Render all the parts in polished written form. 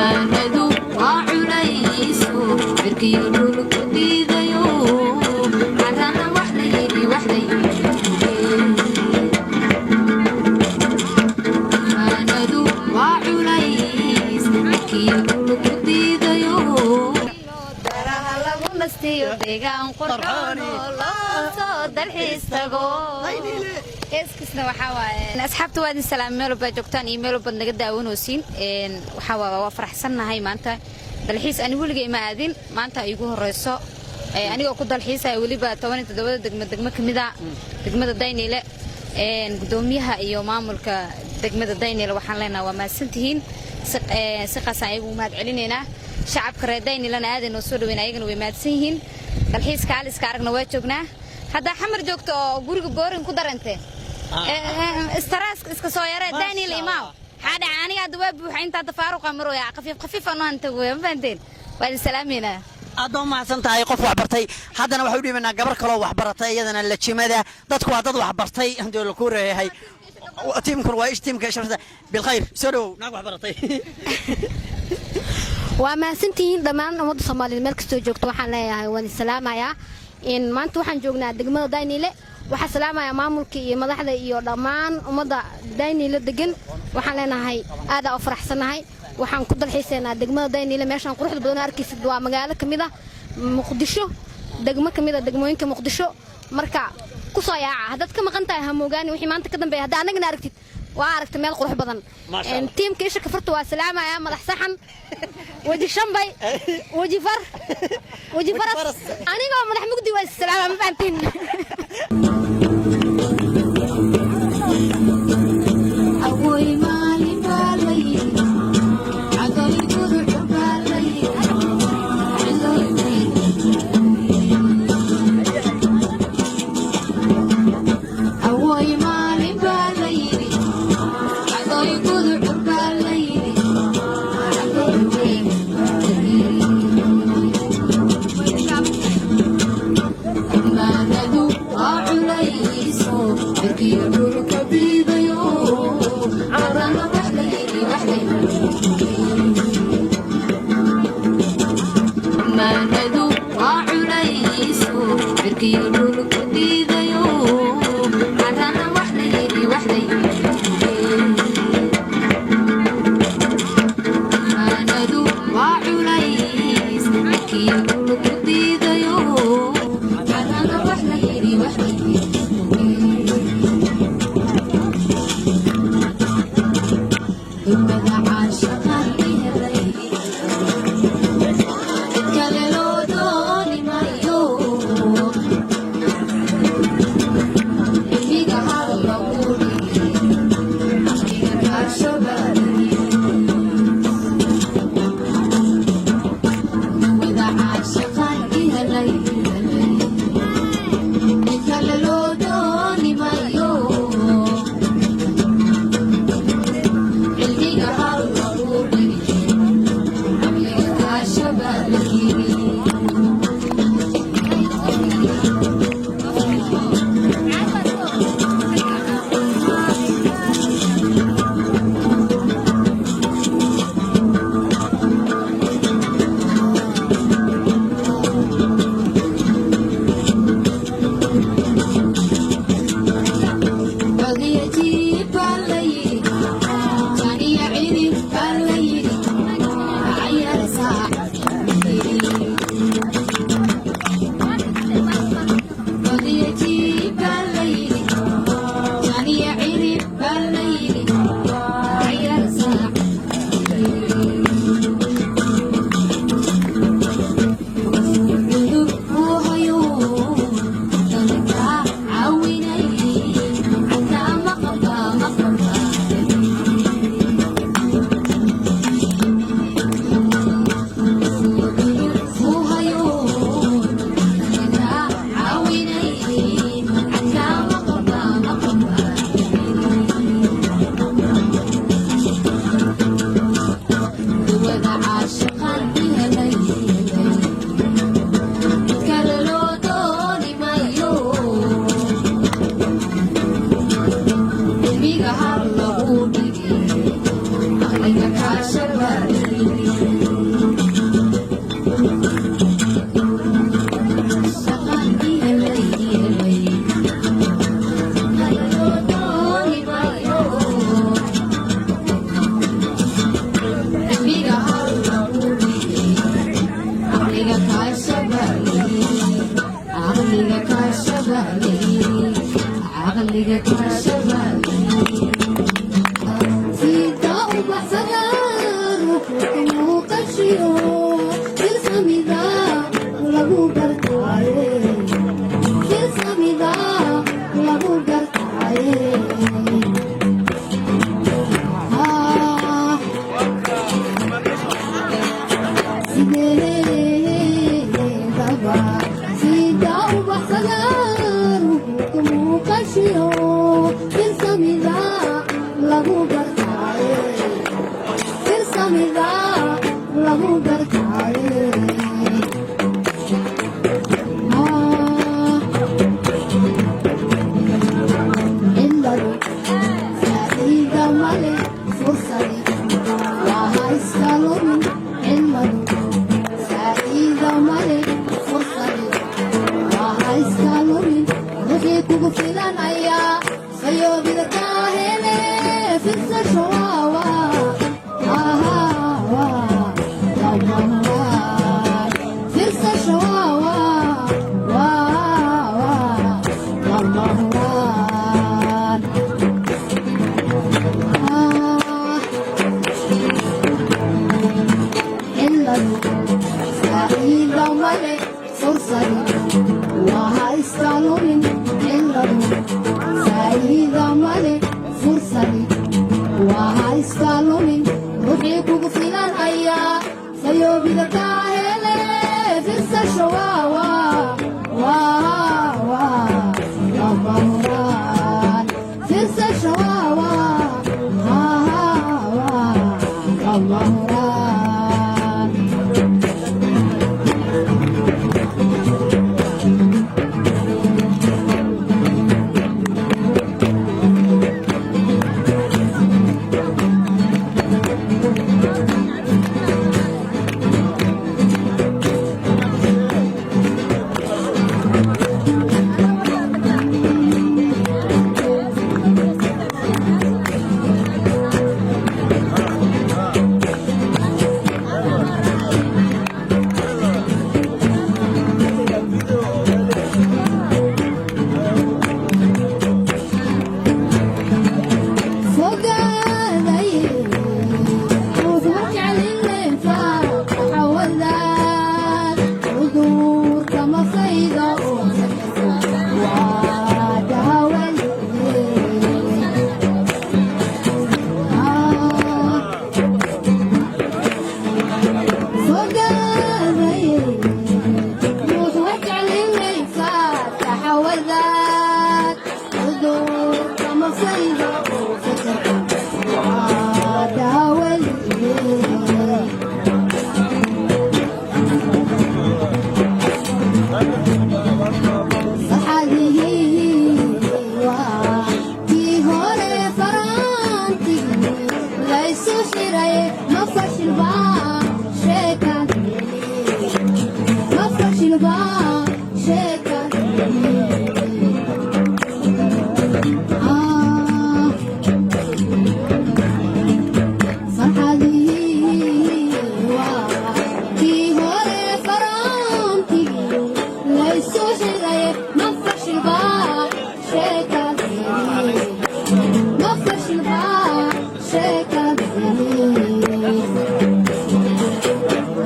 Ammaanadu waa culayso, cirkiyo dhulku diidayo, carana wax la yidhi, wax la yidhi. Ammaanadu waa culays, cirkiyo dhulku diidayo. Daraha lagu nastiyo, deegaan qurxoon oo loo soo dalxiis tago. Heeskiisna waxaa waaye, asxaabta waa idin salaam, meel walba joogtaan iyo meel walbaad naga daawanaysiin. Waxaa waaye, waa faraxsannahay maanta. Dalxiis ani weligay ma aadin, maanta ay igu horeyso. Anigoo ku dalxiisaya weliba 17-da degmo, degmo ka mid a degmada Dayniile. Gudoomiyaha iyo maamulka degmada Dayniile waxaan leenahay waa mahadsantihiin. Si qaasaan ayagu mahad celinaynaa. Shacabka reer Dayniilena aaday noo soo dhaweyn, ayagana way mahadsan yihiin. Dalxiiska aliska aragna waa joognaa. Haddaa Xamar joogto oo guriga boring ku darante, stress iska soo yaree, Dayniile imaaw. Maxaa dhaca? Aniga hadda waa buuxa inta hadda faaruqa marooya, khafiif khafiif anoo hanta weya. Ma fahanteen? Waa idin salaameynaa. Aad baa umahadsan tahay, qof waxbartay. Haddana waxay u dhiibanaa gabar kaloo waxbaratay iyadana. Lajimada dadku waa dad waxbartay, hadii laku reeyahay. Tiimkun waa ish, tiimka sharafta bilkhayr. Soo dhowow, naag waxbaratay. Waa mahadsantihiin dhammaan ummadda Soomaaliyeed meel kastoo joogto. Waxaan leeyahay waan idin salaamayaa. In maanta waxaan joognaa degmada Dayniile. Waxaan salaamayaa maamulka iyo madaxda iyo dhammaan ummadda Dayniile degan. Waxaan leenahay aadaa u faraxsannahay. Waxaan ku dalxiisaynaa degmada Dayniile. Meeshaan quruxda badan oo arkaysid waa magaalo ka mid ah Muqdisho, degmo ka mid ah degmooyinka Muqdisho. Marka kusoo yaaca. Haddaad ka maqan tahay, ha moogaani wixii maanta ka dambeeya. Hadda annagana aragtid, waa aragta meel qurux badan. Maasha Allah. Tiimka isha kafarta waa salaamaya. Madax saxan, weji shambay, weji far, weji faras, faras. Anigoo madax mugdi waa is salaama. Ma fahantiin? Awoy, maalin baa la yidhi, cadoy guducu baa la yidhi, cadoy weyn. Awoy, maalin baa la yidhi, cadoy guducu baa la yidhi, cadoy weyn baa la yidhi. Ammaanadu waa culays. Muuqashiyo filsamida lagu gartaaye, filsamida lagu gartaaye. Ah, sideedaba sida ubax sagaaruhu muuqashiyo filsamida lagu gartaaye, filsamida lagu gartaaye. Ah, cilladu faa'iida male, fursadi waa ha iska lumin. Cilladu faa'iida male, fursadi waa ha iska lumin. Ruuxii kugu filan ayaa fayoobida kaa hele. Firsasho waa waa lama huraan. Firsasho waa lama huraan. Ah, cilladu faa'iida male, fursadi waa ha iska lumin. Cilladu faa'iida male, fursadi waa ha iska lumin. Ruuxii kugu filan ayaa fayoobida kaa hele. Firsasho waa lama huraan. Firsasho waa lama huraan. Fogaaday wuxuu jeclinaysaa xawadaad cudurka masayda oo waa daawan. Fogaaday wuxuu jeclinaysaa taxawadaad cudurka masayda oo waa daawan. Farxadihii waa kii hore faraantigii laysu xiray. Ma fashilba sheekadii, ma fashilba sheekadii. Ah, farxadihii waa kii hore faraantigii laysu xiray. Ma fashilba sheekadii, ma fashilba sheekadii.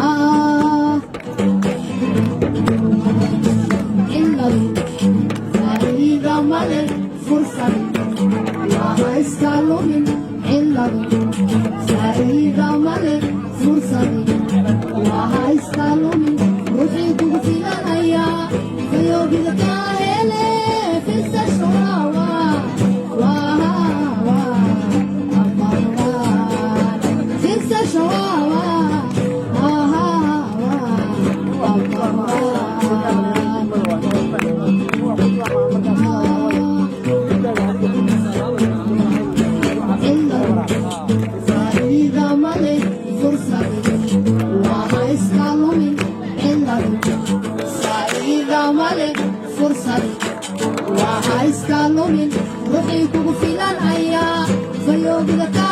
Ah, cilladu faa'iida male, fursad waa ha iska lumin. Cilladu faa'iida male, fursad waa ha iska lumin. Ruuxii kugu filanaya fayoobida kaa hele. Firsasho waa lama huraan. Firsasho waa lama huraan. Cilladu faa'iida male, fursad waa ha iska lumin. Cilladu faa'iida male, fursad waa ha iska lumin. Ruuxii kugu filan ayaa fayoobida kaa